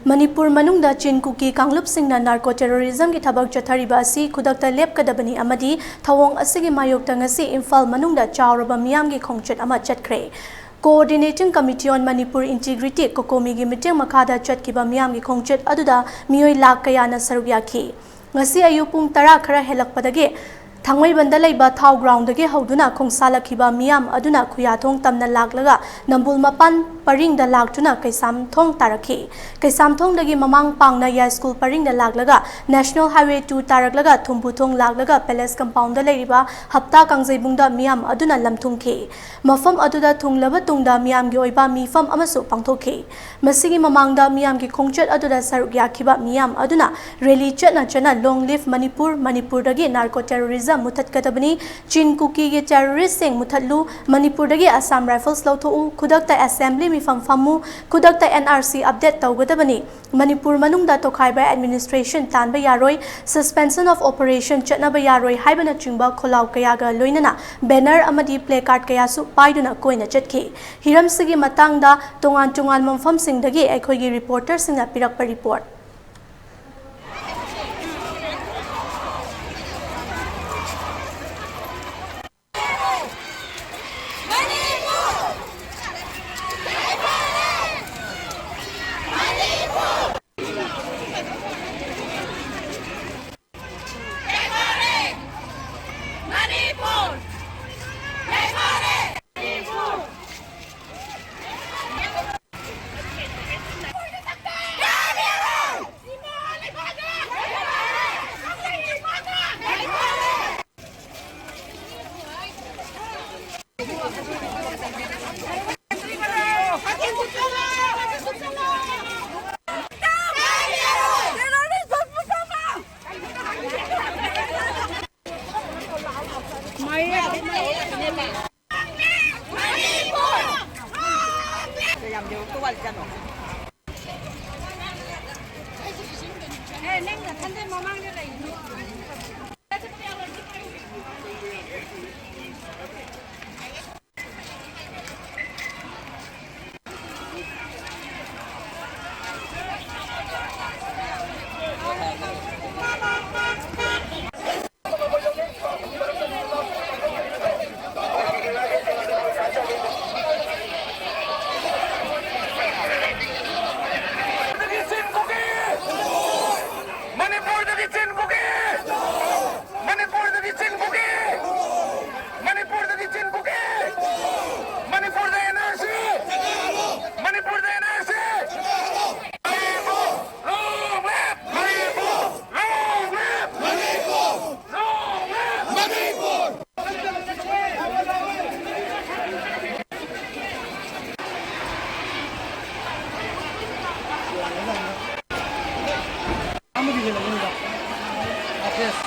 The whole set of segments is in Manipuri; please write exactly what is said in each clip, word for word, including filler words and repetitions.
ꯃꯅꯤꯄꯨꯔ ꯃꯅꯨꯡꯗ ꯆꯤꯟ ꯀꯨꯀꯤ ꯀꯥꯡꯂꯨꯞꯁꯤꯡꯅ narco terrorism ꯒꯤ ꯊꯕꯛ ꯆꯠꯊꯔꯤꯕ ꯑꯁꯤ ꯈꯨꯗꯛꯇ ꯂꯦꯞꯀꯗꯕꯅꯤ ꯑꯃꯗꯤ ꯊꯧꯑꯣꯡ ꯑꯁꯤꯒꯤ ꯃꯥꯌꯣꯛꯇ ꯉꯁꯤ ꯏꯝꯐꯥꯜ ꯃꯅꯨꯡꯗ ꯆꯥꯎꯔꯕ ꯃꯤꯌꯥꯝꯒꯤ ꯈꯣꯡꯆꯠ ꯑꯃ ꯆꯠꯈ꯭ꯔꯦ꯫ Coordinating Committee on Manipur Integrity, COCOMI ꯒꯤ ꯃꯤꯠꯌꯦꯡ ꯃꯈꯥꯗ ꯆꯠꯈꯤꯕ ꯃꯤꯌꯥꯝꯒꯤ ꯈꯣꯡꯆꯠ ꯑꯗꯨꯗ ꯃꯤꯑꯣꯏ ꯂꯥꯈ ꯀꯌꯥꯅ ꯁꯔꯨꯛ ꯌꯥꯈꯤ꯫ ꯉꯁꯤ ꯑꯌꯨꯛ ꯄꯨꯡ ꯇꯔꯥ ꯈꯔ ꯍꯦꯜꯂꯛꯄꯗꯒꯤ ꯊꯥꯡꯃꯩꯕꯟꯗ ꯂꯩꯕ ꯊꯥꯎ ground ꯗꯒꯤ ꯍꯧꯗꯨꯅ ꯈꯣꯡꯁꯥꯜꯂꯛꯈꯤꯕ ꯃꯤꯌꯥꯝ ꯑꯗꯨꯅ ꯈꯨꯌꯥꯊꯣꯡ ꯇꯝꯅ ꯂꯥꯛꯂꯒ ꯅꯝꯕꯨꯜ ꯃꯄꯥꯟ ꯄꯔꯤꯡꯗ ꯂꯥꯛꯇꯨꯅ ꯀꯩꯁꯥꯝꯊꯣꯡ ꯇꯥꯔꯛꯈꯤ꯫ ꯀꯩꯁꯥꯝꯊꯣꯡꯗꯒꯤ ꯃꯃꯥꯡ ꯄꯥꯡꯅ ꯌꯥꯏꯁ꯭ꯀꯨꯜ ꯄꯔꯤꯡꯗ ꯂꯥꯛꯂꯒ National Highway two ꯇꯥꯔꯛꯂꯒ ꯊꯨꯝꯕꯨꯊꯣꯡ ꯂꯥꯛꯂꯒ Palace compound ꯗ ꯂꯩꯔꯤꯕ ꯍꯞꯇꯥ ꯀꯥꯡꯖꯩꯕꯨꯡꯗ ꯃꯤꯌꯥꯝ ꯑꯗꯨꯅ ꯂꯝꯊꯨꯡꯈꯤ꯫ ꯃꯐꯝ ꯑꯗꯨꯗ ꯊꯨꯡꯂꯕ ꯇꯨꯡꯗ ꯃꯤꯌꯥꯝꯒꯤ ꯑꯣꯏꯕ ꯃꯤꯐꯝ ꯑꯃꯁꯨ ꯄꯥꯡꯊꯣꯛꯈꯤ꯫ ꯃꯁꯤꯒꯤ ꯃꯃꯥꯡꯗ ꯃꯤꯌꯥꯝꯒꯤ ꯈꯣꯡꯆꯠ ꯑꯗꯨꯗ ꯁꯔꯨꯛ ꯌꯥꯈꯤꯕ ꯃꯤꯌꯥꯝ ꯑꯗꯨꯅ rally ꯆꯠꯅ ꯆꯠꯅ Long Live Manipur, ꯃꯅꯤꯄꯨꯔꯗꯒꯤ narco terrorism ꯃꯨꯊꯠꯀꯗꯕꯅꯤ, ꯆꯤꯟ ꯀꯨꯀꯤꯒꯤ terrorist ꯁꯤꯡ ꯃꯨꯊꯠꯂꯨ, ꯃꯅꯤꯄꯨꯔꯗꯒꯤ Assam Rifles ꯂꯧꯊꯣꯛꯎ, ꯈꯨꯗꯛꯇ assembly ꯃꯤꯐꯝ ꯐꯝꯃꯨ, ꯈꯨꯗꯛꯇ N R C update ꯇꯧꯒꯗꯕꯅꯤ, ꯃꯅꯤꯄꯨꯔ ꯃꯅꯨꯡꯗ ꯇꯣꯈꯥꯏꯕ administration ꯇꯥꯟꯕ ꯌꯥꯔꯣꯏ, suspension of operation ꯆꯠꯅꯕ ꯌꯥꯔꯣꯏ ꯍꯥꯏꯕꯅꯆꯤꯡꯕ ꯈꯣꯜꯂꯥꯎ ꯀꯌꯥꯒ ꯂꯣꯏꯅꯅ banner ꯑꯃꯗꯤ placard ꯀꯌꯥꯁꯨ ꯄꯥꯏꯗꯨꯅ ꯀꯣꯏꯅ ꯆꯠꯈꯤ꯫ ꯍꯤꯔꯝꯁꯤꯒꯤ ꯃꯇꯥꯡꯗ ꯇꯣꯉꯥꯟ ꯇꯣꯉꯥꯟꯕ ꯃꯐꯝꯁꯤꯡꯗꯒꯤ ꯑꯩꯈꯣꯏꯒꯤ reporter ꯁꯤꯡꯅ ꯄꯤꯔꯛꯄ report꯫ ꯑꯃꯗꯤ ꯍꯦꯜꯂꯝꯒꯅꯤꯗ꯫ ꯑꯥꯔ ꯀꯦ ꯑꯦꯁ꯫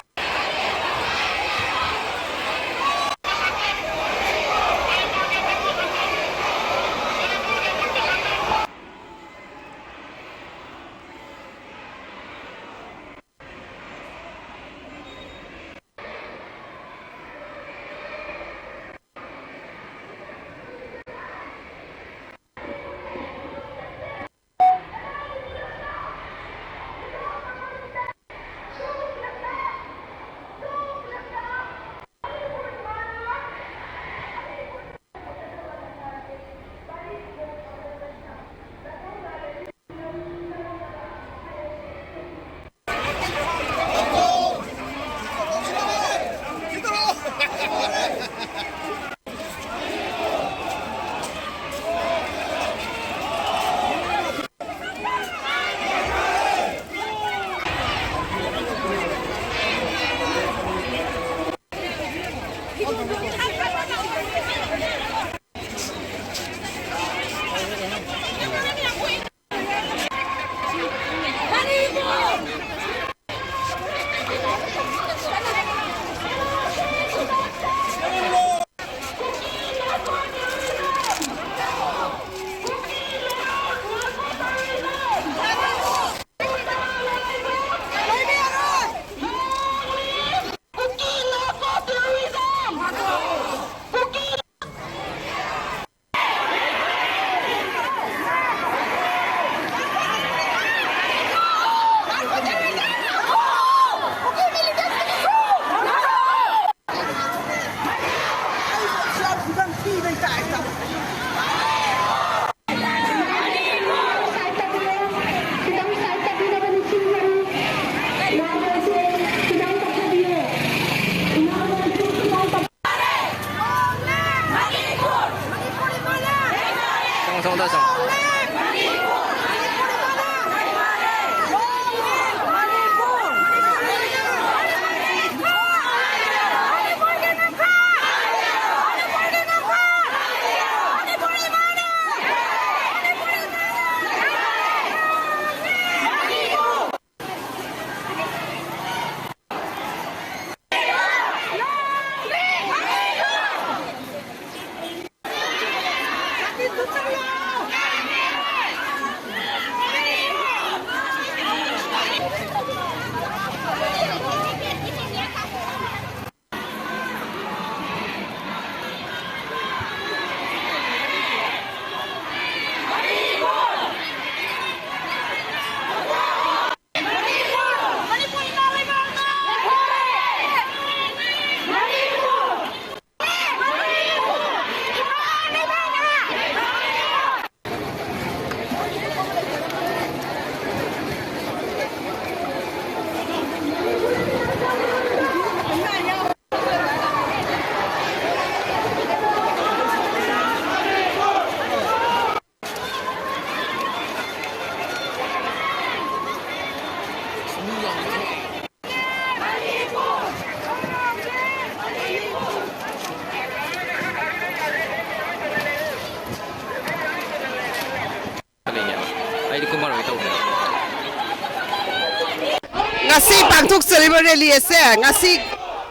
ꯑꯁꯤ ꯄꯥꯡꯊꯣꯛꯆꯔꯤꯕ ꯔꯦꯂꯤ ꯑꯁꯦ ꯉꯁꯤ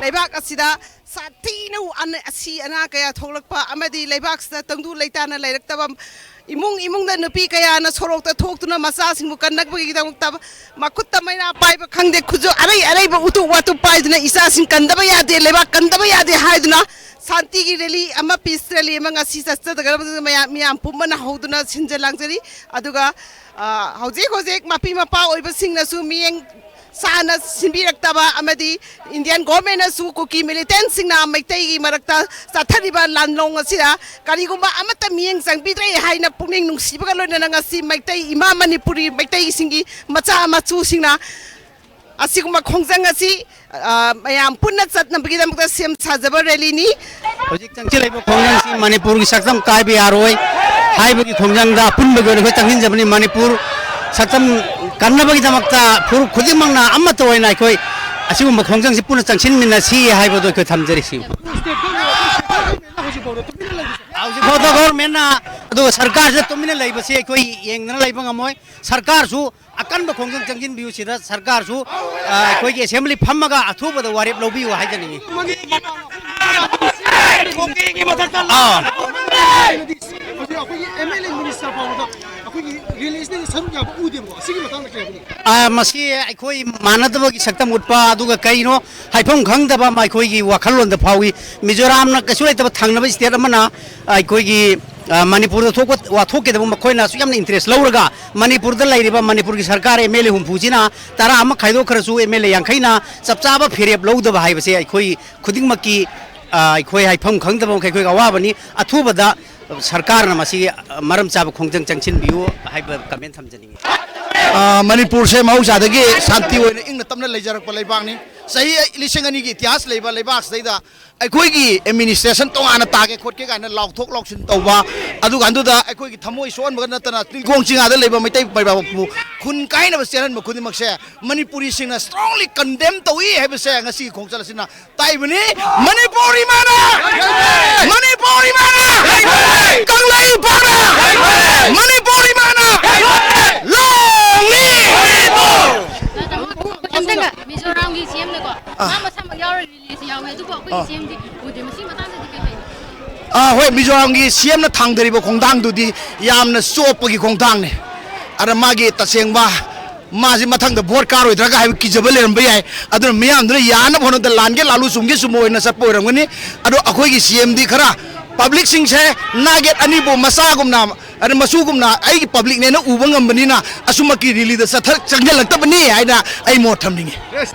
ꯂꯩꯕꯥꯛ ꯑꯁꯤꯗ ꯁꯥꯊꯤꯅ ꯑꯅ-, ꯑꯁꯤ ꯑꯅꯥ ꯀꯌꯥ ꯊꯣꯛꯂꯛꯄ ꯑꯃꯗꯤ ꯂꯩꯕꯥꯛꯁꯤꯗ ꯇꯪꯗꯨ ꯂꯩꯇꯥꯅ ꯂꯩꯔꯛꯇꯕ ꯏꯃꯨꯡ ꯏꯃꯨꯡꯗ ꯅꯨꯄꯤ ꯀꯌꯥꯅ ꯁꯣꯔꯣꯛꯇ ꯊꯣꯛꯇꯨꯅ ꯃꯆꯥꯁꯤꯡꯕꯨ ꯀꯟꯅꯕꯒꯤꯗꯃꯛꯇ ꯃꯈꯨꯠꯇ ꯃꯩꯔꯥ ꯄꯥꯏꯕ ꯈꯪꯗꯦ, ꯈꯨꯠꯁꯨ ꯑꯔꯩ ꯑꯔꯩꯕ ꯎꯇꯨꯞ ꯋꯥꯇꯨꯞ ꯄꯥꯏꯗꯨꯅ ꯏꯆꯥꯁꯤꯡ ꯀꯟꯗꯕ ꯌꯥꯗꯦ, ꯂꯩꯕꯥꯛ ꯀꯟꯗꯕ ꯌꯥꯗꯦ ꯍꯥꯏꯗꯨꯅ ꯁꯥꯟꯇꯤꯒꯤ ꯔꯦꯂꯤ ꯑꯃ, ꯄꯤꯁ ꯔꯦꯂꯤ ꯑꯃ ꯉꯁꯤ ꯆꯠꯆꯒꯗꯕꯗꯨꯗ ꯃꯌꯥꯝ, ꯃꯤꯌꯥꯝ ꯄꯨꯝꯕꯅ ꯍꯧꯗꯨꯅ ꯁꯤꯟꯖ ꯂꯥꯡꯖꯔꯤ꯫ ꯑꯗꯨꯒ, ꯑ, ꯍꯧꯖꯤꯛ ꯍꯧꯖꯤꯛ ꯃꯄꯤ ꯃꯄꯥ ꯑꯣꯏꯕꯁꯤꯡꯅꯁꯨ ꯃꯤꯠꯌꯦꯡ ꯆꯥꯅ ꯁꯤꯟꯕꯤꯔꯛꯇꯕ ꯑꯃꯗꯤ ꯏꯟꯗꯤꯌꯥꯟ ꯒꯣꯔꯃꯦꯟꯅꯁꯨ ꯀꯨꯀꯤ ꯃꯤꯂꯤꯇꯦꯟꯁꯤꯡꯅ ꯃꯩꯇꯩꯒꯤ ꯃꯔꯛꯇ ꯆꯠꯊꯔꯤꯕ ꯂꯥꯟꯂꯣꯡ ꯑꯁꯤꯗ ꯀꯔꯤꯒꯨꯝꯕ ꯑꯃꯠꯇ ꯃꯤꯠꯌꯦꯡ ꯆꯪꯕꯤꯗ꯭ꯔꯦ ꯍꯥꯏꯅ ꯄꯨꯛꯅꯤꯡ ꯅꯨꯡꯁꯤꯕꯒ ꯂꯣꯏꯅꯅ ꯉꯁꯤ ꯃꯩꯇꯩ ꯏꯃꯥ ꯃꯅꯤꯄꯨꯔꯤ ꯃꯩꯇꯩꯁꯤꯡꯒꯤ ꯃꯆꯥ ꯃꯁꯨꯁꯤꯡꯅ ꯑꯁꯤꯒꯨꯝꯕ ꯈꯣꯡꯖꯪ ꯑꯁꯤ, ꯑ, ꯃꯌꯥꯝ ꯄꯨꯟꯅ ꯆꯠꯅꯕꯒꯤꯗꯃꯛꯇ ꯁꯦꯝ ꯁꯥꯖꯕ ꯔꯦꯂꯤꯅꯤ꯫ ꯍꯧꯖꯤꯛ ꯆꯪꯁꯤꯜꯂꯛꯏꯕ ꯈꯣꯡꯖꯪꯁꯤ ꯃꯅꯤꯄꯨꯔꯒꯤ ꯁꯛꯇꯝ ꯀꯥꯏꯕ ꯌꯥꯔꯣꯏ ꯍꯥꯏꯕꯒꯤ ꯈꯣꯡꯖꯪꯗ ꯑꯄꯨꯟꯕꯒꯤ ꯑꯣꯏꯅ ꯑꯩꯈꯣꯏ ꯆꯪꯁꯤꯟꯖꯕꯅꯤ꯫ ꯃꯅꯤꯄꯨꯔ ꯁꯛꯇꯝ ꯀꯟꯅꯕꯒꯤꯗꯃꯛꯇ ꯐꯨꯔꯨꯞ ꯈꯨꯗꯤꯡꯃꯛꯅ ꯑꯃꯠꯇ ꯑꯣꯏꯅ ꯑꯩꯈꯣꯏ ꯑꯁꯤꯒꯨꯝꯕ ꯈꯣꯡꯖꯪꯁꯤ ꯄꯨꯟꯅ ꯆꯪꯁꯤꯟꯃꯤꯟꯅꯁꯤ ꯍꯥꯏꯕꯗꯣ ꯑꯩꯈꯣꯏ ꯊꯝꯖꯔꯤ꯫ ꯁꯤ ꯍꯧꯖꯤꯛꯐꯥꯎꯗ ꯒꯣꯔꯃꯦꯟꯅ ꯑꯗꯨꯒ ꯁꯔꯀꯥꯔꯁꯤꯗ ꯇꯨꯃꯤꯟꯅ ꯂꯩꯕꯁꯤ ꯑꯩꯈꯣꯏ ꯌꯦꯡꯗꯅ ꯂꯩꯕ ꯉꯝꯃꯣꯏ꯫ ꯁꯔꯀꯥꯔꯁꯨ ꯑꯀꯟꯕ ꯈꯣꯡꯖꯪ ꯆꯪꯁꯤꯟꯕꯤꯌꯨ꯫ ꯁꯤꯗ ꯁꯔꯀꯥꯔꯁꯨ, ꯑ, ꯑꯩꯈꯣꯏꯒꯤ ꯑꯦꯁꯦꯝꯕ꯭ꯂꯤ ꯐꯝꯃꯒ ꯑꯊꯨꯕꯗ ꯋꯥꯔꯦꯞ ꯂꯧꯕꯤꯌꯨ ꯍꯥꯏꯖꯅꯤꯡꯉꯤ꯫ ꯑꯥ꯫ ꯍꯧꯖꯤꯛ ꯑꯩꯈꯣꯏꯒꯤ ꯑꯦꯝ ꯑꯦꯜ ꯑꯦ ꯃꯤꯅꯤꯁꯇꯔ ꯐꯥꯎꯕꯗ ꯑꯩꯈꯣꯏꯒꯤ ꯔꯤꯂꯤꯖꯅ ꯁꯔꯨꯛ ꯌꯥꯕ ꯎꯗꯦꯕꯀꯣ꯫ ꯑꯁꯤꯒꯤ ꯃꯇꯥꯡꯗ ꯀꯩ ꯍꯥꯏꯕꯤꯅꯤꯡꯉꯤ? ꯑ, ꯃꯁꯤ ꯑꯩꯈꯣꯏ ꯃꯥꯟꯅꯗꯕꯒꯤ ꯁꯛꯇꯝ ꯎꯠꯄ, ꯑꯗꯨꯒ ꯀꯩꯅꯣ ꯍꯥꯏꯐꯝ ꯈꯪꯗꯕ ꯑꯃ ꯑꯩꯈꯣꯏꯒꯤ ꯋꯥꯈꯜꯂꯣꯟꯗ ꯐꯥꯎꯏ꯫ ꯃꯤꯖꯣꯔꯥꯝꯅ ꯀꯩꯁꯨ ꯂꯩꯇꯕ ꯊꯪꯅꯕ ꯁ꯭ꯇꯦꯠ ꯑꯃꯅ ꯑꯩꯈꯣꯏꯒꯤ, ꯑ, ꯃꯅꯤꯄꯨꯔꯗ ꯊꯣꯛꯄ ꯋꯥꯊꯣꯛꯀꯗꯕ ꯃꯈꯣꯏꯅ ꯑꯁꯨꯛ ꯌꯥꯝꯅ ꯏꯟꯇꯔꯦꯁ ꯂꯧꯔꯒ ꯃꯅꯤꯄꯨꯔꯗ ꯂꯩꯔꯤꯕ ꯃꯅꯤꯄꯨꯔꯒꯤ ꯁꯔꯀꯥꯔ ꯑꯦꯝ ꯑꯦꯜ ꯑꯦ ꯍꯨꯝꯐꯨꯁꯤꯅ ꯇꯔꯥ ꯑꯃ ꯈꯥꯏꯗꯣꯛꯈ꯭ꯔꯁꯨ ꯑꯦꯝ ꯑꯦꯜ ꯑꯦ ꯌꯥꯡꯈꯩꯅ ꯆꯞ ꯆꯥꯕ ꯐꯤꯔꯦꯞ ꯂꯧꯗꯕ ꯍꯥꯏꯕꯁꯦ ꯑꯩꯈꯣꯏ ꯈꯨꯗꯤꯡꯃꯛꯀꯤ, ꯑ, ꯑꯩꯈꯣꯏ ꯍꯥꯏꯐꯝ ꯈꯪꯗꯕ ꯃꯈꯩ ꯑꯩꯈꯣꯏꯒꯤ ꯑꯋꯥꯕꯅꯤ꯫ ꯑꯊꯨꯕꯗ ꯁꯔꯀꯥꯔꯅ ꯃꯁꯤ, ꯑ, ꯃꯔꯝ ꯆꯥꯕ ꯈꯣꯡꯖꯪ ꯆꯪꯁꯤꯟꯕꯤꯌꯨ ꯍꯥꯏꯕ ꯀꯃꯦꯟ ꯊꯝꯖꯅꯤꯡꯏ꯫ ꯑ, ꯃꯅꯤꯄꯨꯔꯁꯦ ꯃꯍꯧꯁꯥꯗꯒꯤ ꯁꯥꯟꯇꯤ ꯑꯣꯏꯅ ꯏꯪꯅ ꯇꯞꯅ ꯂꯩꯖꯔꯛꯄ ꯂꯩꯕꯥꯛꯅꯤ꯫ ꯆꯍꯤ ꯂꯤꯁꯤꯡ ꯑꯅꯤꯒꯤ ꯏꯇꯤꯍꯥꯁ ꯂꯩꯕ ꯂꯩꯕꯥꯛꯁꯤꯗꯩꯗ ꯑꯩꯈꯣꯏꯒꯤ ꯑꯦꯗꯃꯤꯅꯤꯁꯇ꯭ꯔꯦꯁꯟ ꯇꯣꯉꯥꯟꯅ ꯇꯥꯒꯦ ꯈꯣꯠꯀꯦ ꯀꯥꯏꯅ ꯂꯥꯎꯊꯣꯛ ꯂꯥꯎꯁꯤꯟ ꯇꯧꯕ, ꯑꯗꯨꯒ ꯑꯗꯨꯗ ꯑꯩꯈꯣꯏꯒꯤ ꯊꯃꯣꯏ ꯁꯣꯛꯍꯟꯕꯒ ꯅꯠꯇꯅ ꯇꯤꯡꯈꯣꯡ ꯆꯤꯡꯉꯥꯗ ꯂꯩꯕ ꯃꯩꯇꯩ ꯃꯩꯕꯥꯕꯨ ꯈꯨꯟ ꯀꯥꯏꯅꯕ ꯆꯦꯜꯍꯟꯕ ꯈꯨꯗꯤꯡꯃꯛꯁꯦ ꯃꯅꯤꯄꯨꯔꯤꯁꯤꯡꯅ strongly condemn ꯇꯧꯏ ꯍꯥꯏꯕꯁꯦ ꯉꯁꯤꯒꯤ ꯈꯣꯡꯆꯠ ꯑꯁꯤꯅ ꯇꯥꯛꯏꯕꯅꯤ꯫ ꯃꯅꯤꯄꯨꯔ ꯏꯃꯥꯅ! ꯃꯅꯤꯄꯨꯔ ꯏꯃꯥꯅ! ꯀꯪꯂꯩꯄꯥꯛꯅ! ꯃꯅꯤꯄꯨꯔ ꯏꯃꯥꯅ! Long live! ꯃꯅꯤꯄꯨꯔ! ꯑꯩꯈꯣꯏꯒꯤ ꯁꯤ ꯑꯦꯝꯗꯤ ꯎꯗꯦ꯫ ꯃꯁꯤ ꯃꯇꯥꯡꯗꯗꯤ ꯀꯩ ꯍꯥꯏꯅꯤ? ꯑꯥ, ꯍꯣꯏ, ꯃꯤꯖꯣꯔꯥꯝꯒꯤ ꯁꯤ ꯑꯦꯝꯅ ꯊꯥꯡꯗꯔꯤꯕ ꯈꯣꯡꯊꯥꯡꯗꯨꯗꯤ ꯌꯥꯝꯅ ꯆꯣꯞꯄꯒꯤ ꯈꯣꯡꯊꯥꯡꯅꯤ꯫ ꯑꯗ ꯃꯥꯒꯤ ꯇꯁꯦꯡꯕ ꯃꯥꯁꯤ ꯃꯊꯪꯗ ꯚꯣꯠ ꯀꯥꯔꯣꯏꯗ꯭ꯔꯒ ꯍꯥꯏꯕ ꯀꯤꯖꯕ ꯂꯩꯔꯝꯕ ꯌꯥꯏ꯫ ꯑꯗꯨꯅ ꯃꯤꯌꯥꯝꯗꯨꯅ ꯌꯥꯅꯕ ꯍꯣꯠꯅꯕꯗ ꯂꯥꯟꯒꯦ ꯂꯥꯜꯂꯨ ꯆꯨꯝꯒꯦ ꯆꯨꯝꯃꯣꯏꯅ ꯆꯠꯄ ꯑꯣꯏꯔꯝꯒꯅꯤ꯫ ꯑꯗꯣ ꯑꯩꯈꯣꯏꯒꯤ ꯁꯤ ꯑꯦꯝꯗꯤ ꯈꯔ ꯄꯕ꯭ꯂꯤꯛꯁꯤꯡꯁꯦ ꯅꯥꯒꯦꯠ ꯑꯅꯤꯕꯨ ꯃꯆꯥꯒꯨꯝꯅ ꯑꯗ ꯃꯆꯨꯒꯨꯝꯅ ꯑꯩꯒꯤ ꯄꯕ꯭ꯂꯤꯛꯅꯦꯅ ꯎꯕ ꯉꯝꯕꯅꯤꯅ ꯑꯁꯨꯝꯃꯛꯀꯤ ꯔꯦꯂꯤꯗ ꯆꯠꯊ-, ꯆꯪꯁꯤꯜꯂꯛꯇꯕꯅꯤ ꯍꯥꯏꯅ ꯑꯩ ꯃꯣꯠ ꯊꯝꯅꯤꯡꯉꯤ꯫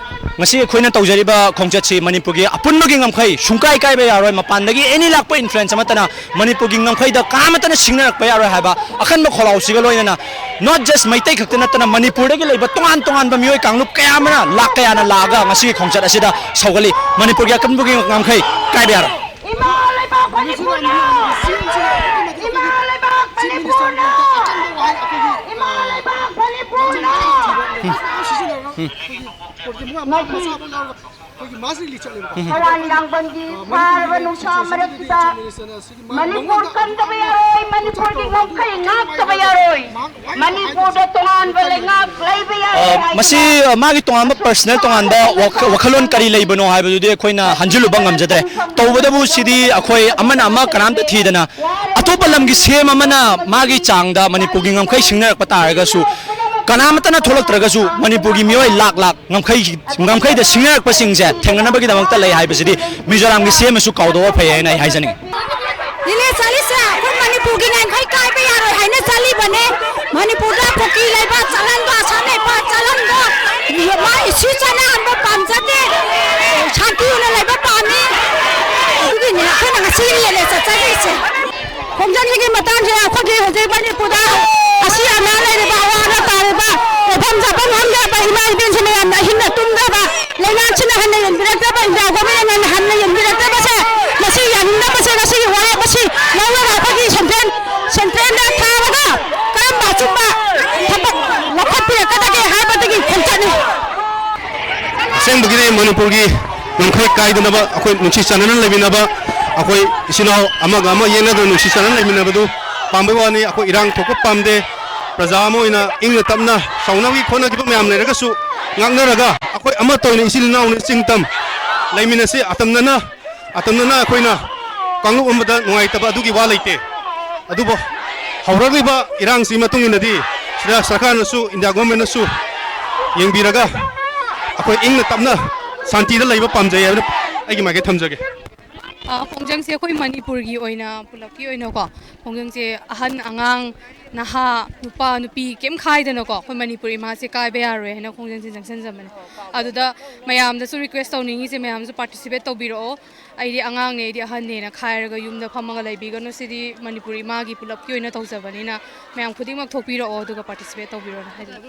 ꯉꯁꯤ ꯑꯩꯈꯣꯏꯅ ꯇꯧꯖꯔꯤꯕ ꯈꯣꯡꯆꯠꯁꯤ ꯃꯅꯤꯄꯨꯔꯒꯤ ꯑꯄꯨꯟꯕꯒꯤ ꯉꯝꯈꯩ ꯁꯨꯡꯀꯥꯏ ꯀꯥꯏꯕ ꯌꯥꯔꯣꯏ, ꯃꯄꯥꯟꯗꯒꯤ ꯑꯦꯅꯤ ꯂꯥꯛꯄ ꯏꯟꯐ꯭ꯂꯨꯌꯦꯟꯁ ꯑꯃꯠꯇꯅ ꯃꯅꯤꯄꯨꯔꯒꯤ ꯉꯝꯈꯩꯗ ꯀꯥ ꯑꯃꯠꯇꯅ ꯁꯤꯡꯅꯔꯛꯄ ꯌꯥꯔꯣꯏ ꯍꯥꯏꯕ ꯑꯈꯟꯕ ꯈꯣꯜꯂꯥꯎꯁꯤꯒ ꯂꯣꯏꯅꯅ not just ꯃꯩꯇꯩ ꯈꯛꯇ ꯅꯠꯇꯅ ꯃꯅꯤꯄꯨꯔꯗꯒꯤ ꯂꯩꯕ ꯇꯣꯉꯥꯟ ꯇꯣꯉꯥꯟꯕ ꯃꯤꯑꯣꯏ ꯀꯥꯡꯂꯨꯞ ꯀꯌꯥ ꯑꯃꯅ, ꯂꯥꯛ ꯀꯌꯥꯅ ꯂꯥꯛꯑꯒ ꯉꯁꯤꯒꯤ ꯈꯣꯡꯆꯠ ꯑꯁꯤꯗ ꯁꯧꯒꯠꯂꯤ꯫ ꯃꯅꯤꯄꯨꯔꯒꯤ ꯑꯀꯟꯕꯒꯤ ꯉꯝꯈꯩ ꯀꯥꯏꯕ ꯌꯥꯔꯣꯏ꯫ ꯏꯃꯥ ꯂꯩꯕꯥꯛ ꯃꯅꯤꯄꯨꯔꯅ! ꯏꯃꯥ ꯂꯩꯕꯥꯛ ꯃꯅꯤꯄꯨꯔꯅ! ꯏꯃꯥ ꯂꯩꯕꯥꯛ ꯃꯅꯤꯄꯨꯔꯅ! ꯀꯔꯥꯟ ꯂꯥꯡꯕꯟꯒꯤ ꯁꯥꯔꯕ ꯅꯨꯡꯁꯥ ꯃꯔꯛꯁꯤꯗ ꯃꯅꯤꯄꯨꯔ ꯀꯟꯗꯕ ꯌꯥꯔꯣꯏ, ꯃꯅꯤꯄꯨꯔꯒꯤ ꯉꯝꯈꯩ ꯉꯥꯛꯇꯕ ꯌꯥꯔꯣꯏ, ꯃꯅꯤꯄꯨꯔꯗ ꯇꯣꯉꯥꯟꯕ ꯂꯩꯉꯥꯛ ꯂꯩꯕ ꯌꯥꯔꯣꯏ ꯑ, ꯍꯥꯏꯗꯅ ꯃꯁꯤ, ꯑ, ꯃꯥꯒꯤ ꯇꯣꯉꯥꯟꯕ ꯄꯔꯁꯅꯦꯜ ꯇꯣꯉꯥꯟꯕ ꯋꯥꯈ-, ꯋꯥꯈꯜꯂꯣꯟ ꯀꯔꯤ ꯂꯩꯕꯅꯣ ꯍꯥꯏꯕꯗꯨꯗꯤ ꯑꯩꯈꯣꯏꯅ ꯍꯟꯖꯤꯜꯂꯨꯕ ꯉꯝꯖꯗ꯭ꯔꯦ꯫ ꯇꯧꯕꯇꯕꯨ ꯁꯤꯗꯤ ꯑꯩꯈꯣꯏ ꯑꯃꯅ ꯑꯃ ꯀꯅꯥꯝꯇ ꯊꯤꯗꯅ ꯑꯇꯣꯞꯄ ꯂꯝꯒꯤ ꯁꯤ ꯑꯦꯝ ꯑꯃꯅ ꯃꯥꯒꯤ ꯆꯥꯡꯗ ꯃꯅꯤꯄꯨꯔꯒꯤ ꯉꯝꯈꯩ ꯁꯤꯡꯅꯔꯛꯄ ꯇꯥꯔꯒꯁꯨ, ꯀꯅꯥꯃꯠꯇꯅ ꯊꯣꯛꯂꯛꯇ꯭ꯔꯒꯁꯨ ꯃꯅꯤꯄꯨꯔꯒꯤ ꯃꯤꯑꯣꯏ ꯂꯥꯛ ꯂꯥꯛ ꯉꯝꯈꯩ, ꯉꯝꯈꯩꯗ ꯁꯤꯡꯅꯔꯛꯄꯁꯤꯡꯁꯦ ꯊꯦꯡꯅꯅꯕꯒꯤꯗꯃꯛꯇ ꯂꯩ ꯍꯥꯏꯕꯁꯤꯗꯤ ꯃꯤꯖꯣꯔꯥꯝꯒꯤ ꯁꯤ ꯑꯦꯝ ꯑꯁꯨ ꯀꯥꯎꯗꯕ ꯐꯩ ꯍꯥꯏꯅ ꯑꯩ ꯍꯥꯏꯖꯅꯤꯡꯉꯤ꯫ ꯗꯤꯜꯂꯤ ꯆꯠꯂꯤꯁꯦ ꯑꯩꯈꯣꯏ ꯃꯅꯤꯄꯨꯔꯒꯤ ꯉꯝꯈꯩ ꯀꯥꯏꯕ ꯌꯥꯔꯣꯏ ꯍꯥꯏꯅ ꯆꯠꯂꯤꯕꯅꯦ꯫ ꯃꯅꯤꯄꯨꯔꯗ ꯀꯨꯀꯤ ꯂꯩꯕ ꯆꯠꯍꯟꯕ, ꯑꯁꯥꯝ ꯂꯩꯕ ꯆꯠꯍꯟꯕ, ꯃꯥ ꯏꯁꯨ ꯆꯠꯅꯍꯟꯕ ꯄꯥꯝꯖꯗꯦ꯫ ꯁꯥꯟꯇꯤ ꯑꯣꯏꯅ ꯂꯩꯕ ꯄꯥꯝꯃꯤ꯫ ꯑꯗꯨꯒꯤꯅꯤ ꯑꯩꯈꯣꯏꯅ ꯉꯁꯤ ꯔꯦꯂꯤ ꯆꯠꯆꯔꯤꯁꯦ꯫ ꯈꯣꯡꯖꯪꯒꯤ ꯃꯇꯥꯡꯁꯤꯗ ꯑꯩꯈꯣꯏꯒꯤ ꯍꯧꯖꯤꯛ ꯃꯅꯤꯄꯨꯔꯗ ꯑꯁꯤ ꯑꯅꯥ ꯂꯩꯔꯤꯕ, ꯑꯋꯥ ꯑꯅꯥ ꯇꯥꯔꯤꯕ, ꯂꯩꯐꯝ ꯆꯥꯐꯝ ꯈꯪꯗ꯭ꯔꯕ ꯏꯃꯥ ꯏꯕꯦꯟꯁꯤꯡ ꯃꯌꯥꯝꯅ ꯑꯍꯤꯡꯗ ꯇꯨꯝꯗ꯭ꯔꯕ, ꯂꯩꯉꯥꯛꯁꯤꯅ ꯍꯟꯅ ꯌꯦꯡꯕꯤꯔꯛꯇ꯭ꯔꯕ, ꯏꯟꯗꯤꯌꯥ ꯒꯣꯔꯃꯦꯟꯅ ꯉꯟꯅ ꯍꯟꯅ ꯌꯦꯡꯕꯤꯔꯛꯇ꯭ꯔꯕꯁꯦ, ꯃꯁꯤ ꯌꯥꯅꯤꯡꯗꯕꯁꯦ, ꯉꯁꯤꯒꯤ ꯋꯥꯔꯛꯄꯁꯤ ꯂꯧꯔꯒ ꯑꯩꯈꯣꯏꯒꯤ ꯁꯦꯟꯇ꯭ꯔꯦꯜ, ꯁꯦꯟꯇ꯭ꯔꯦꯜꯗ ꯊꯥꯔꯒ ꯀꯔꯝꯕ ꯑꯆꯨꯝꯕ ꯊꯕꯛ ꯂꯧꯈꯠꯄꯤꯔꯛꯀꯗꯒꯦ ꯍꯥꯏꯕꯗꯨꯒꯤ ꯈꯣꯡꯆꯠꯅꯤ꯫ ꯑꯁꯦꯡꯕꯒꯤꯗꯤ ꯃꯅꯤꯄꯨꯔꯒꯤ ꯉꯝꯈꯩ ꯀꯥꯏꯗꯅꯕ, ꯑꯩꯈꯣꯏ ꯅꯨꯡꯁꯤ ꯆꯥꯟꯅꯅ ꯂꯩꯃꯤꯟꯅꯕ, ꯑꯩꯈꯣꯏ ꯏꯆꯤꯟ ꯏꯅꯥꯎ ꯑꯃꯒ ꯑꯃ ꯌꯦꯠꯅꯗꯅ ꯅꯨꯡꯁꯤ ꯆꯥꯟꯅꯅ ꯂꯩꯃꯤꯟꯅꯕꯗꯨ ꯄꯥꯝꯕꯩ ꯋꯥꯅꯤ꯫ ꯑꯩꯈꯣꯏ ꯏꯔꯥꯡ ꯊꯣꯛꯄ ꯄꯥꯝꯗꯦ꯫ ꯄ꯭ꯔꯖꯥ ꯑꯃ ꯑꯣꯏꯅ ꯏꯪꯅ ꯇꯞꯅ ꯁꯥꯎꯅꯕꯒꯤ ꯈꯣꯠꯅꯈꯤꯕ ꯃꯌꯥꯝ ꯂꯩꯔꯒꯁꯨ ꯉꯥꯛꯅꯔꯒ ꯑꯩꯈꯣꯏ ꯑꯃꯠꯇ ꯑꯣꯏꯅ ꯏꯆꯤꯜ ꯏꯅꯥꯎꯅ ꯆꯤꯡ ꯇꯝ ꯂꯩꯃꯤꯟꯅꯁꯤ꯫ ꯑꯇꯝꯅꯅ ꯑꯇꯝꯅꯅ ꯑꯩꯈꯣꯏꯅ ꯀꯥꯡꯂꯨꯞ ꯑꯃꯗ ꯅꯨꯡꯉꯥꯏꯇꯕ ꯑꯗꯨꯒꯤ ꯋꯥ ꯂꯩꯇꯦ꯫ ꯑꯗꯨꯕꯨ ꯍꯧꯔꯛꯂꯤꯕ ꯏꯔꯥꯡꯁꯤ ꯃꯇꯨꯡ ꯏꯟꯅꯗꯤ ꯁꯤꯗ ꯁꯔꯀꯥꯔꯅꯁꯨ, ꯏꯟꯗꯤꯌꯥ ꯒꯣꯔꯃꯦꯟꯅꯁꯨ ꯌꯦꯡꯕꯤꯔꯒ ꯑꯩꯈꯣꯏ ꯏꯪꯅ ꯇꯞꯅ ꯁꯥꯟꯇꯤꯗ ꯂꯩꯕ ꯄꯥꯝꯖꯩ ꯍꯥꯏꯕꯅ ꯑꯩꯒꯤ ꯃꯥꯏꯀꯩ ꯊꯝꯖꯒꯦ꯫ ꯑ, ꯈꯣꯡꯖꯪꯁꯦ ꯑꯩꯈꯣꯏ ꯃꯅꯤꯄꯨꯔꯒꯤ ꯑꯣꯏꯅ, ꯄꯨꯂꯞꯀꯤ ꯑꯣꯏꯅꯀꯣ, ꯈꯣꯡꯖꯪꯁꯦ ꯑꯍꯟ ꯑꯉꯥꯡ, ꯅꯍꯥ, ꯅꯨꯄꯥ ꯅꯨꯄꯤ ꯀꯩꯝ ꯈꯥꯏꯗꯅꯀꯣ, ꯑꯩꯈꯣꯏ ꯃꯅꯤꯄꯨꯔ ꯏꯃꯥꯁꯦ ꯀꯥꯏꯕ ꯌꯥꯔꯣꯏ ꯍꯥꯏꯅ ꯈꯣꯡꯖꯪꯁꯦ ꯆꯪꯁꯤꯟꯖꯕꯅꯦ꯫ ꯑꯗꯨꯗ ꯃꯌꯥꯝꯗꯁꯨ ꯔꯤꯀ꯭ꯋꯦꯁ ꯇꯧꯅꯤꯡꯉꯤꯁꯦ, ꯃꯌꯥꯝꯁꯨ ꯄꯥꯔꯇꯤꯁꯤꯄꯦꯠ ꯇꯧꯕꯤꯔꯛꯑꯣ꯫ ꯑꯩꯗꯤ ꯑꯉꯥꯡꯅꯦ, ꯑꯩꯗꯤ ꯑꯍꯟꯅꯦꯅ ꯈꯥꯏꯔꯒ ꯌꯨꯝꯗ ꯐꯝꯃꯒ ꯂꯩꯕꯤꯒꯅꯨ꯫ ꯁꯤꯗꯤ ꯃꯅꯤꯄꯨꯔ ꯏꯃꯥꯒꯤ ꯄꯨꯂꯞꯀꯤ ꯑꯣꯏꯅ ꯇꯧꯖꯕꯅꯤꯅ ꯃꯌꯥꯝ ꯈꯨꯗꯤꯡꯃꯛ ꯊꯣꯛꯄꯤꯔꯛꯑꯣ, ꯑꯗꯨꯒ ꯄꯥꯔꯇꯤꯁꯤꯄꯦꯠ ꯇꯧꯕꯤꯔꯣꯅ ꯍꯥꯏꯖꯒꯦ꯫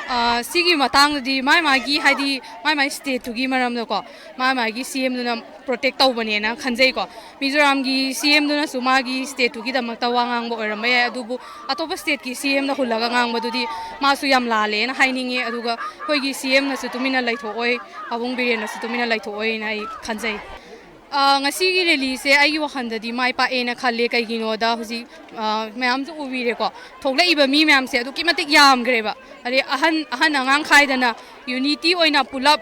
ꯑ, ꯁꯤꯒꯤ ꯃꯇꯥꯡꯗꯗꯤ ꯃꯥꯏ ꯃꯥꯒꯤ, ꯍꯥꯏꯗꯤ ꯃꯥꯏ ꯃꯥꯏ ꯁ꯭ꯇꯦꯠꯇꯨꯒꯤ ꯃꯔꯝꯗꯀꯣ, ꯃꯥꯏ ꯃꯥꯒꯤ ꯁꯤ ꯑꯦꯝꯗꯨꯅ ꯄ꯭ꯔꯣꯇꯦꯛ ꯇꯧꯕꯅꯦꯅ ꯈꯟꯖꯩꯀꯣ꯫ ꯃꯤꯖꯣꯔꯥꯝꯒꯤ ꯁꯤ ꯑꯦꯝꯗꯨꯅꯁꯨ ꯃꯥꯒꯤ ꯁ꯭ꯇꯦꯠꯇꯨꯒꯤꯗꯃꯛꯇ ꯋꯥ ꯉꯥꯡꯕ ꯑꯣꯏꯔꯝꯕ ꯌꯥꯏ, ꯑꯗꯨꯕꯨ ꯑꯇꯣꯞꯄ ꯁ꯭ꯇꯦꯠꯀꯤ ꯁꯤ ꯑꯦꯝꯗ ꯍꯨꯜꯂꯒ ꯉꯥꯡꯕꯗꯨꯗꯤ ꯃꯥꯁꯨ ꯌꯥꯝ ꯂꯥꯜꯂꯦꯅ ꯍꯥꯏꯅꯤꯡꯉꯤ꯫ ꯑꯗꯨꯒ ꯑꯩꯈꯣꯏꯒꯤ ꯁꯤ ꯑꯦꯝꯅꯁꯨ ꯇꯨꯃꯤꯟꯅ ꯂꯩꯊꯣꯛꯑꯣꯏ, ꯄꯥꯕꯨꯡ ꯕꯤꯔꯦꯟꯅꯁꯨ ꯇꯨꯃꯤꯟꯅ ꯂꯩꯊꯣꯛꯑꯣꯏꯅ ꯑꯩ ꯈꯟꯖꯩ꯫ ꯑ, ꯉꯁꯤꯒꯤ ꯔꯦꯂꯤꯁꯦ ꯑꯩꯒꯤ ꯋꯥꯈꯜꯗꯗꯤ ꯃꯥꯏ ꯄꯥꯛꯑꯦꯅ ꯈꯜꯂꯦ꯫ ꯀꯩꯒꯤꯅꯣꯗ ꯍꯧꯖꯤꯛ, ꯑ, ꯃꯌꯥꯝꯁꯨ ꯎꯕꯤꯔꯦꯀꯣ, ꯊꯣꯛꯂꯛꯏꯕ ꯃꯤ ꯃꯌꯥꯝꯁꯦ ꯑꯗꯨꯛꯀꯤ ꯃꯇꯤꯛ ꯌꯥꯝꯈ꯭ꯔꯦꯕ꯫ ꯑꯗꯩ ꯑꯍꯟ, ꯑꯍꯟ ꯑꯉꯥꯡ ꯈꯥꯏꯗꯅ ꯌꯨꯅꯤꯇꯤ ꯑꯣꯏꯅ ꯄꯨꯂꯞ,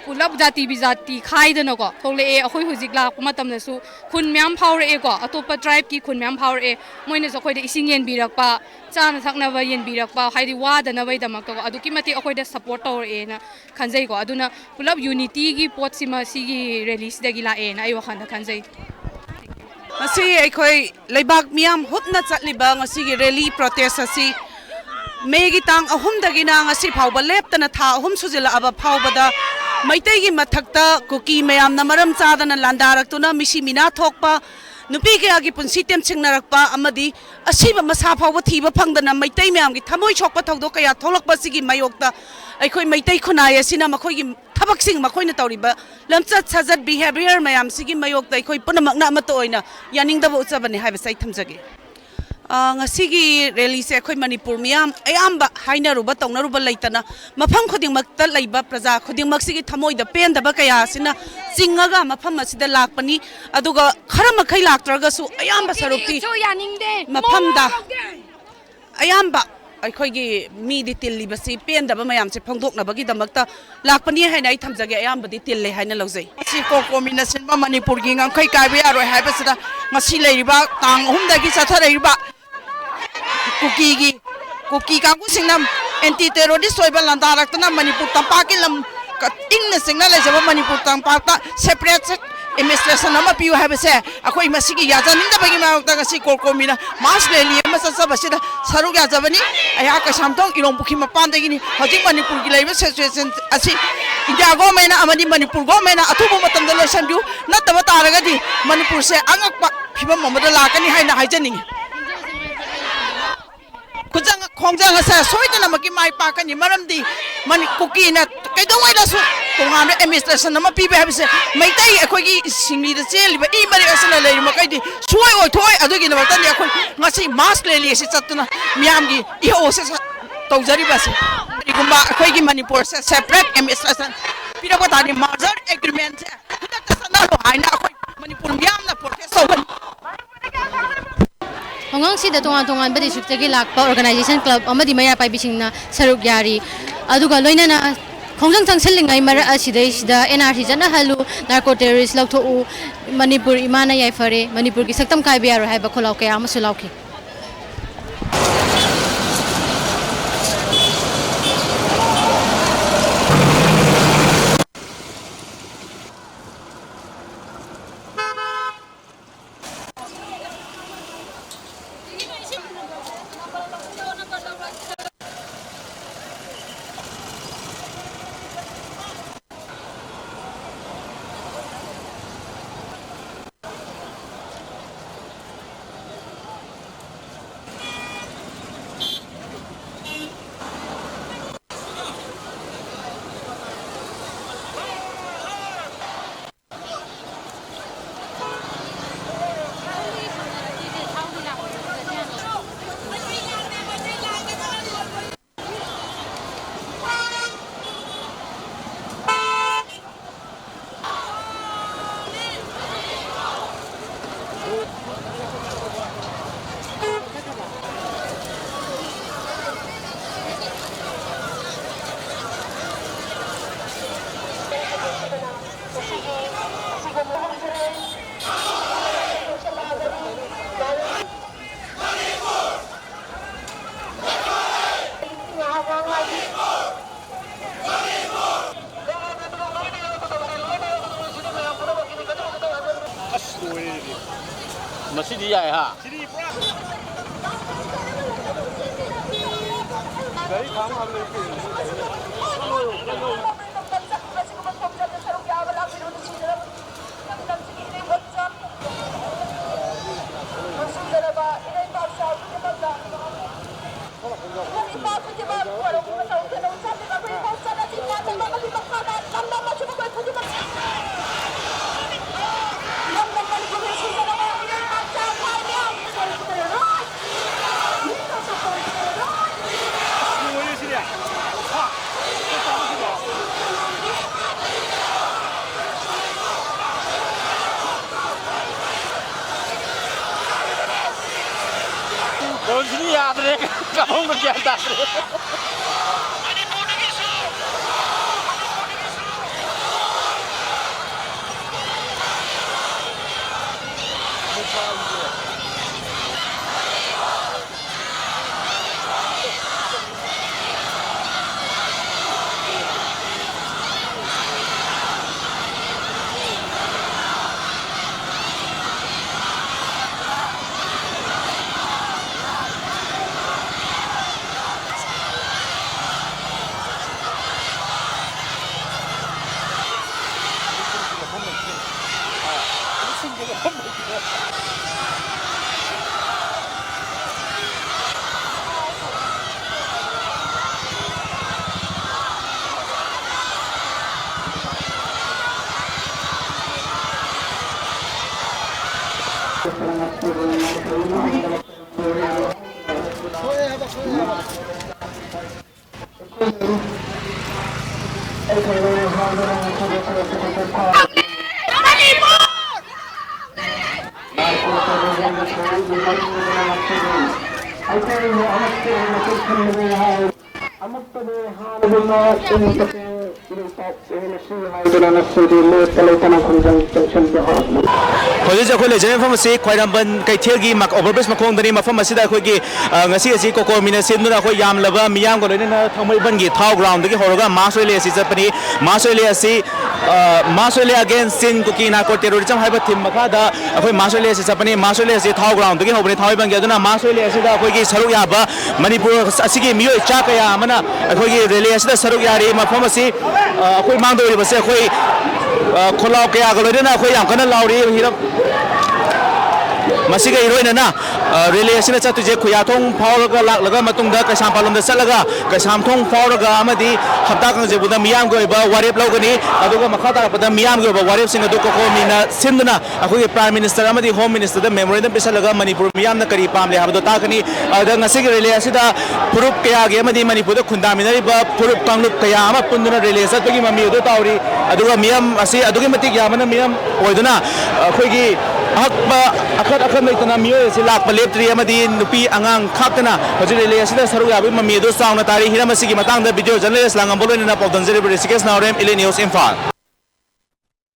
ꯄꯨꯂꯞ ꯖꯥꯇꯤ ꯕꯤꯖꯥꯇꯤ ꯈꯥꯏꯗꯅꯀꯣ ꯊꯣꯛꯂꯛꯑꯦ꯫ ꯑꯩꯈꯣꯏ ꯍꯧꯖꯤꯛ ꯂꯥꯛꯄ ꯃꯇꯝꯗꯁꯨ ꯈꯨꯟ ꯃꯌꯥꯝ ꯐꯥꯎꯔꯛꯑꯦꯀꯣ, ꯑꯇꯣꯞꯄ ꯇ꯭ꯔꯥꯏꯕꯀꯤ ꯈꯨꯟ ꯃꯌꯥꯝ ꯐꯥꯎꯔꯛꯑꯦ꯫ ꯃꯣꯏꯅꯁꯨ ꯑꯩꯈꯣꯏꯗ ꯏꯁꯤꯡ ꯌꯦꯟꯕꯤꯔꯛꯄ, ꯆꯥꯅ ꯊꯛꯅꯕ ꯌꯦꯟꯕꯤꯔꯛꯄ, ꯍꯥꯏꯗꯤ ꯋꯥꯗꯅꯕꯒꯤꯗꯃꯛꯇꯀꯣ ꯑꯗꯨꯛꯀꯤ ꯃꯇꯤꯛ ꯑꯩꯈꯣꯏꯗ ꯁꯞꯄꯣꯔꯠ ꯇꯧꯔꯛꯑꯦꯅ ꯈꯟꯖꯩꯀꯣ꯫ ꯑꯗꯨꯅ ꯄꯨꯂꯞ ꯌꯨꯅꯤꯇꯤꯒꯤ ꯄꯣꯠꯁꯤꯃ ꯁꯤꯒꯤ ꯔꯦꯂꯤꯁꯤꯗꯒꯤ ꯂꯥꯛꯑꯦꯅ ꯑꯩ ꯋꯥꯈꯜꯗ ꯈꯟꯖꯩ꯫ ꯉꯁꯤ ꯑꯩꯈꯣꯏ ꯂꯩꯕꯥꯛ ꯃꯤꯌꯥꯝ ꯍꯨꯞꯅ ꯆꯠꯂꯤꯕ ꯉꯁꯤꯒꯤ ꯔꯦꯂꯤ ꯄ꯭ꯔꯣꯇꯦꯁ ꯑꯁꯤ ꯃꯦꯒꯤ ꯇꯥꯡ ꯑꯍꯨꯝꯗꯒꯤꯅ ꯉꯁꯤ ꯐꯥꯎꯕ ꯂꯦꯞꯇꯅ ꯊꯥ ꯑꯍꯨꯝ ꯁꯨꯖꯤꯜꯂꯛꯑꯕ ꯐꯥꯎꯕꯗ ꯃꯩꯇꯩꯒꯤ ꯃꯊꯛꯇ ꯀꯨꯀꯤ ꯃꯌꯥꯝꯅ ꯃꯔꯝ ꯆꯥꯗꯅ ꯂꯥꯟꯗꯥꯔꯛꯇꯨꯅ ꯃꯤꯁꯤ ꯃꯤꯅꯥ ꯊꯣꯛꯄ, ꯅꯨꯄꯤ ꯀꯌꯥꯒꯤ ꯄꯨꯟꯁꯤ ꯇꯦꯝꯁꯤꯡꯅꯔꯛꯄ ꯑꯃꯗꯤ ꯑꯁꯤꯕ ꯃꯁꯥ ꯐꯥꯎꯕ ꯊꯤꯕ ꯐꯪꯗꯅ ꯃꯩꯇꯩ ꯃꯌꯥꯝꯒꯤ ꯊꯃꯣꯏ ꯁꯣꯛꯄ ꯊꯧꯗꯣꯛ ꯀꯌꯥ ꯊꯣꯛꯂꯛꯄ ꯑꯁꯤꯒꯤ ꯃꯥꯌꯣꯛꯇ ꯑꯩꯈꯣꯏ ꯃꯩꯇꯩ ꯈꯨꯟꯅꯥꯏ ꯑꯁꯤꯅ ꯃꯈꯣꯏꯒꯤ ꯊꯕꯛꯁꯤꯡ, ꯃꯈꯣꯏꯅ ꯇꯧꯔꯤꯕ ꯂꯝꯆꯠ ꯁꯥꯖꯠ, ꯕꯤꯍꯦꯕꯤꯌꯔ ꯃꯌꯥꯝꯁꯤꯒꯤ ꯃꯥꯌꯣꯛꯇ ꯑꯩꯈꯣꯏ ꯄꯨꯝꯅꯃꯛꯅ ꯑꯃꯠꯇ ꯑꯣꯏꯅ ꯌꯥꯅꯤꯡꯗꯕ ꯎꯠꯆꯕꯅꯤ ꯍꯥꯏꯕꯁꯦ ꯑꯩ ꯊꯝꯖꯒꯦ꯫ ꯑ, ꯉꯁꯤꯒꯤ ꯔꯦꯂꯤꯁꯦ ꯑꯩꯈꯣꯏ ꯃꯅꯤꯄꯨꯔ ꯃꯤꯌꯥꯝ ꯑꯌꯥꯝꯕ ꯍꯥꯏꯅꯔꯨꯕ ꯇꯧꯅꯔꯨꯕ ꯂꯩꯇꯅ ꯃꯐꯝ ꯈꯨꯗꯤꯡꯃꯛꯇ ꯂꯩꯕ ꯄ꯭ꯔꯖꯥ ꯈꯨꯗꯤꯡꯃꯛꯁꯤꯒꯤ ꯊꯃꯣꯏꯗ ꯄꯦꯟꯗꯕ ꯀꯌꯥ ꯑꯁꯤꯅ ꯆꯤꯡꯉꯒ ꯃꯐꯝ ꯑꯁꯤꯗ ꯂꯥꯛꯄꯅꯤ꯫ ꯑꯗꯨꯒ ꯈꯔ ꯃꯈꯩ ꯂꯥꯛꯇ꯭ꯔꯒꯁꯨ ꯑꯌꯥꯝꯕ ꯁꯔꯨꯛꯇꯤ ꯌꯥꯅꯤꯡꯗꯦ꯫ ꯃꯐꯝꯗ ꯑꯌꯥꯝꯕ ꯑꯩꯈꯣꯏꯒꯤ ꯃꯤꯗꯤ ꯇꯤꯜꯂꯤꯕꯁꯤ ꯄꯦꯟꯗꯕ ꯃꯌꯥꯝꯁꯦ ꯐꯣꯡꯗꯣꯛꯅꯕꯒꯤꯗꯃꯛꯇ ꯂꯥꯛꯄꯅꯤ ꯍꯥꯏꯅ ꯑꯩ ꯊꯝꯖꯒꯦ꯫ ꯑꯌꯥꯝꯕꯗꯤ ꯇꯤꯜꯂꯦ ꯍꯥꯏꯅ ꯂꯧꯖꯩ꯫ ꯃꯁꯤ ꯀꯣꯔꯀꯣꯃꯤꯅ ꯁꯤꯟꯕ ꯃꯅꯤꯄꯨꯔꯒꯤ ꯉꯝꯈꯩ ꯀꯥꯏꯕ ꯌꯥꯔꯣꯏ ꯍꯥꯏꯕꯁꯤꯗ ꯉꯁꯤ ꯂꯩꯔꯤꯕ ꯇꯥꯡ ꯑꯍꯨꯝꯗꯒꯤ ꯆꯠꯊꯔꯛꯏꯕ ꯀꯨꯀꯤꯒꯤ, ꯀꯨꯀꯤ ꯀꯥꯡꯕꯨꯁꯤꯡꯅ ꯑꯦꯟꯇꯤ ꯇꯦꯔꯣꯔꯤꯁ ꯑꯣꯏꯕ ꯂꯥꯟꯗꯥꯔꯛꯇꯅ ꯃꯅꯤꯄꯨꯔ ꯇꯝꯄꯥꯛꯀꯤ ꯂꯝ ꯀ-, ꯏꯪꯅ ꯆꯤꯛꯅ ꯂꯩꯖꯕ ꯃꯅꯤꯄꯨꯔ ꯇꯝꯄꯥꯛꯇ ꯁꯦꯄꯔꯦꯠ ꯑꯦꯗꯃꯤꯅꯤꯁꯇ꯭ꯔꯦꯁꯟ ꯑꯃ ꯄꯤꯌꯨ ꯍꯥꯏꯕꯁꯦ ꯑꯩꯈꯣꯏ ꯃꯁꯤꯒꯤ ꯌꯥꯖꯅꯤꯡꯗꯕꯒꯤ ꯃꯥꯌꯣꯛꯇ ꯉꯁꯤ ꯀꯣꯔꯀꯣꯃꯤꯅ ꯃꯥꯁ ꯔꯦꯂꯤ ꯑꯃ ꯆꯠꯆꯕꯁꯤꯗ ꯁꯔꯨꯛ ꯌꯥꯖꯕꯅꯤ꯫ ꯑꯩꯍꯥꯛ ꯀꯩꯁꯥꯝꯊꯣꯡ ꯏꯔꯣꯝ ꯄꯨꯈ꯭ꯔꯤ ꯃꯄꯥꯟꯗꯒꯤꯅꯤ꯫ ꯍꯧꯖꯤꯛ ꯃꯅꯤꯄꯨꯔꯒꯤ ꯂꯩꯔꯤꯕ ꯁꯤꯆꯨꯋꯦꯁꯟ ꯑꯁꯤ ꯏꯟꯗꯤꯌꯥ ꯒꯣꯔꯃꯦꯟꯅ ꯑꯃꯗꯤ ꯃꯅꯤꯄꯨꯔ ꯒꯣꯔꯃꯦꯟꯅ ꯑꯊꯨꯕ ꯃꯇꯝꯗ ꯂꯣꯏꯁꯤꯟꯕꯤꯌꯨ, ꯅꯠꯇꯕ ꯇꯥꯔꯒꯗꯤ ꯃꯅꯤꯄꯨꯔꯁꯦ ꯑꯉꯛꯄ ꯐꯤꯕꯝ ꯑꯃꯗ ꯂꯥꯛꯀꯅꯤ ꯍꯥꯏꯅ ꯍꯥꯏꯖꯅꯤꯡꯉꯤ꯫ ꯈꯨꯖꯪ ꯈꯣꯡꯖꯪ ꯑꯁꯦ ꯁꯣꯏꯗꯅꯃꯛꯀꯤ ꯃꯥꯏ ꯄꯥꯛꯀꯅꯤ, ꯃꯔꯝꯗꯤ ꯃꯅꯤ-, ꯀꯨꯀꯤꯅ ꯀꯩꯗꯧꯉꯩꯗꯁꯨ ꯇꯣꯉꯥꯟꯕ ꯑꯦꯗꯃꯤꯅꯤꯁꯇ꯭ꯔꯦꯁꯟ ꯑꯃ ꯄꯤꯕ ꯍꯥꯏꯕꯁꯦ ꯃꯩꯇꯩ ꯑꯩꯈꯣꯏꯒꯤ ꯁꯤꯡꯂꯤꯗ ꯆꯦꯜꯂꯤꯕ ꯏ ꯃꯔꯤꯛ ꯑꯁꯤꯅ ꯂꯩꯔꯤꯕ ꯃꯈꯩꯗꯤ ꯁꯨꯡꯑꯣꯏ ꯑꯣꯏꯊꯣꯛꯑꯣꯏ꯫ ꯑꯗꯨꯒꯤꯗꯃꯛꯇꯅꯤ ꯑꯩꯈꯣꯏ ꯉꯁꯤ ꯃꯥꯁ ꯔꯦꯂꯤ ꯑꯁꯤ ꯆꯠꯇꯨꯅ ꯃꯤꯌꯥꯝꯒꯤ ꯏꯍꯧ ꯑꯁꯤ ꯁ-, ꯇꯧꯖꯔꯤꯕ ꯑꯁꯤ꯫ ꯀꯔꯤꯒꯨꯝꯕ ꯑꯩꯈꯣꯏꯒꯤ ꯃꯅꯤꯄꯨꯔꯁꯦ ꯁꯦꯄꯔꯦꯠ ꯑꯦꯗꯃꯤꯅꯤꯁꯇ꯭ꯔꯦꯁꯟ ꯄꯤꯔꯛꯄ ꯇꯥꯔꯗꯤ ꯃꯥꯔꯖꯔ ꯑꯦꯒ꯭ꯔꯤꯃꯦꯟꯁꯦ ꯈꯨꯗꯛꯇ ꯆꯠꯅꯍꯜꯂꯣ ꯍꯥꯏꯅ ꯑꯩꯈꯣꯏ ꯃꯅꯤꯄꯨꯔ ꯃꯤꯌꯥꯝꯅ ꯄ꯭ꯔꯣꯇꯦꯁ ꯇꯧꯒꯅꯤ꯫ ꯈꯨꯡꯒꯪꯁꯤꯗ ꯇꯣꯉꯥꯟ ꯇꯣꯉꯥꯟꯕ ꯗꯤꯁꯇ꯭ꯔꯤꯛꯇꯒꯤ ꯂꯥꯛꯄ ꯑꯣꯔꯒꯅꯥꯏꯖꯦꯁꯟ ꯀ꯭ꯂꯕ ꯑꯃꯗꯤ ꯃꯩꯔꯥ ꯄꯥꯏꯕꯤꯁꯤꯡꯅ ꯁꯔꯨꯛ ꯌꯥꯔꯤ꯫ ꯑꯗꯨꯒ ꯂꯣꯏꯅꯅ ꯈꯣꯡꯖꯪ ꯆꯪꯁꯤꯜꯂꯤꯉꯩ ꯃꯔꯛ ꯑꯁꯤꯗꯩꯁꯤꯗ and R C ꯆꯠꯅꯍꯜꯂꯨ, narco terrorist ꯂꯧꯊꯣꯛꯎ, ꯃꯅꯤꯄꯨꯔ ꯏꯃꯥꯅ ꯌꯥꯏꯐꯔꯦ, ꯃꯅꯤꯄꯨꯔꯒꯤ ꯁꯛꯇꯝ ꯀꯥꯏꯕ ꯌꯥꯔꯣꯏ ꯍꯥꯏꯕ ꯈꯣꯜꯂꯥꯎ ꯀꯌꯥ ꯑꯃꯁꯨ ꯂꯥꯎꯈꯤ꯫ ꯁꯤꯗꯤ ꯌꯥꯏ ꯍꯥ꯫ ꯗ꯭ꯔꯣꯟꯁꯤꯗꯤ ꯌꯥꯗ꯭ꯔꯦ꯫ ꯀꯥꯞꯐꯝꯒ ꯒ꯭ꯌꯥꯟ ꯇꯥꯗ꯭ꯔꯦ꯫ ꯑꯃꯨꯛꯇꯗꯤ ꯍꯥꯟꯅꯒꯨꯝꯅ ꯏꯪ ꯇꯞꯄ, ꯏꯪ ꯇꯞꯄ ꯁꯤ ꯍꯥꯏꯗꯨꯅ ꯉꯁꯤꯗꯤ ꯂꯦꯞꯄ ꯂꯩꯇꯅ ꯈꯣꯡꯖꯪ ꯆꯪꯁꯤꯟꯕ ꯍꯧꯔꯛꯂꯤ꯫ ꯍꯧꯖꯤꯛ ꯑꯩꯈꯣꯏ ꯂꯩꯖꯔꯤꯕ ꯃꯐꯝ ꯑꯁꯤ ꯈ꯭ꯋꯥꯏꯔꯝꯕꯟ ꯀꯩꯊꯦꯜꯒꯤ ꯃꯛ-, overbridge ꯃꯈꯣꯡꯗꯅꯤ꯫ ꯃꯐꯝ ꯑꯁꯤꯗ ꯑꯩꯈꯣꯏꯒꯤ, ꯑ, ꯉꯁꯤ ꯑꯁꯤ ꯀꯣꯀꯣꯃꯤꯅ ꯁꯤꯟꯗꯨꯅ ꯑꯩꯈꯣꯏ ꯌꯥꯝꯂꯕ ꯃꯤꯌꯥꯝꯒ ꯂꯣꯏꯅꯅ ꯊꯥꯡꯃꯩꯕꯟꯒꯤ ꯊꯥꯎ ground ꯗꯒꯤ ꯍꯧꯔꯒ mass rally ꯑꯁꯤ ꯆꯠꯄꯅꯤ꯫ Mass rally ꯑꯁꯤ Mass Rally Against Chin Kuki Narco Terrorism ꯍꯥꯏꯕ theme ꯃꯈꯥꯗ ꯑꯩꯈꯣꯏ mass rally ꯑꯁꯤ ꯆꯠꯄꯅꯤ꯫ Mass rally ꯑꯁꯤ ꯊꯥꯎ ground ꯗꯒꯤ ꯍꯧꯕꯅꯤ, ꯊꯥꯡꯃꯩꯕꯟꯒꯤ꯫ ꯑꯗꯨꯅ mass rally ꯑꯁꯤꯗ ꯑꯩꯈꯣꯏꯒꯤ ꯁꯔꯨꯛ ꯌꯥꯕ ꯃꯅꯤꯄꯨꯔ ꯑꯁꯤꯒꯤ ꯃꯤꯑꯣꯏ ꯆꯥ ꯀꯌꯥ ꯑꯃꯅ ꯑꯩꯈꯣꯏꯒꯤ rally ꯑꯁꯤꯗ ꯁꯔꯨꯛ ꯌꯥꯔꯤ꯫ ꯃꯐꯝ ꯑꯁꯤ, ꯑ, ꯑꯩꯈꯣꯏ ꯃꯥꯡꯗ ꯎꯔꯤꯕꯁꯦ ꯑꯩꯈꯣꯏ, ꯑ, ꯈꯣꯜꯂꯥꯎ ꯀꯌꯥꯒ ꯂꯣꯏꯅꯅ ꯑꯩꯈꯣꯏ ꯌꯥꯝ ꯀꯟꯅ ꯂꯥꯎꯔꯤ꯫ ꯍꯤꯔꯝ ꯃꯁꯤꯒ ꯏꯔꯣꯏꯅꯅ, ꯑ, rally ꯑꯁꯤꯅ ꯆꯠꯇꯣꯏꯁꯦ ꯈꯨꯌꯥꯊꯣꯡ ꯐꯥꯎꯔꯒ ꯂꯥꯛꯂꯒ ꯃꯇꯨꯡꯗ ꯀꯩꯁꯥꯝꯄꯥꯠꯂꯣꯝꯗ ꯆꯠꯂꯒ ꯀꯩꯁꯥꯝꯊꯣꯡ ꯐꯥꯎꯔꯒ ꯑꯃꯗꯤ ꯍꯞꯇꯥ ꯀꯥꯡꯖꯩꯕꯨꯡꯗ ꯃꯤꯌꯥꯝꯒꯤ ꯑꯣꯏꯕ ꯋꯥꯔꯦꯞ ꯂꯧꯒꯅꯤ꯫ ꯑꯗꯨꯒ ꯃꯈꯥ ꯇꯥꯔꯛꯄꯗ ꯃꯤꯌꯥꯝꯒꯤ ꯑꯣꯏꯕ ꯋꯥꯔꯦꯞꯁꯤꯡ ꯑꯗꯨ COCOMI ꯅ ꯁꯤꯟꯗꯨꯅ ꯑꯩꯈꯣꯏꯒꯤ Prime Minister ꯑꯃꯗꯤ Home Minister ꯗ memorandum ꯄꯤꯁꯜꯂꯒ ꯃꯅꯤꯄꯨꯔ ꯃꯤꯌꯥꯝꯅ ꯀꯔꯤ ꯄꯥꯝꯂꯦ ꯍꯥꯏꯕꯗꯣ ꯇꯥꯛꯀꯅꯤ꯫ ꯑꯗꯨꯗ ꯉꯁꯤꯒꯤ rally ꯑꯁꯤꯗ ꯐꯨꯔꯨꯞ ꯀꯌꯥꯒꯤ ꯑꯃꯗꯤ ꯃꯅꯤꯄꯨꯔꯗ ꯈꯨꯟꯗꯥꯃꯤꯟꯅꯔꯤꯕ ꯐꯨꯔꯨꯞ ꯀꯥꯡꯂꯨꯞ ꯀꯌꯥ ꯑꯃ ꯄꯨꯟꯗꯨꯅ rally ꯆꯠꯄꯒꯤ ꯃꯃꯤ ꯑꯗꯨ ꯇꯥꯎꯔꯤ꯫ ꯑꯗꯨꯒ ꯃꯤꯌꯥꯝ ꯑꯁꯤ ꯑꯗꯨꯛꯀꯤ ꯃꯇꯤꯛ ꯌꯥꯝꯕꯅ ꯃꯤꯌꯥꯝ ꯑꯣꯏꯗꯨꯅ ꯑꯩꯈꯣꯏꯒꯤ ꯑꯍꯛꯄ ꯑꯈꯠ ꯑꯈꯟ ꯂꯩꯇꯅ ꯃꯤꯑꯣꯏ ꯑꯁꯤ ꯂꯥꯛꯄ ꯂꯦꯞꯇ꯭ꯔꯤ ꯑꯃꯗꯤ ꯅꯨꯄꯤ ꯑꯉꯥꯡ ꯈꯥꯛꯇꯅ ꯍꯧꯖꯤꯛ rally ꯑꯁꯤꯗ ꯁꯔꯨꯛ ꯌꯥꯕꯒꯤ ꯃꯃꯤ ꯑꯗꯨ ꯆꯥꯎꯅ ꯇꯥꯔꯤ꯫ ꯍꯤꯔꯝ ꯑꯁꯤꯒꯤ ꯃꯇꯥꯡꯗ video journalist ꯂꯥꯡꯉꯝꯕ ꯂꯣꯏꯅꯅ ꯄꯥꯎꯗꯝꯖꯔꯤꯕ ꯔꯤꯁꯤꯀꯦꯁ ꯅꯥꯎꯔꯦꯝ, Elite News, ꯏꯝꯐꯥꯜ꯫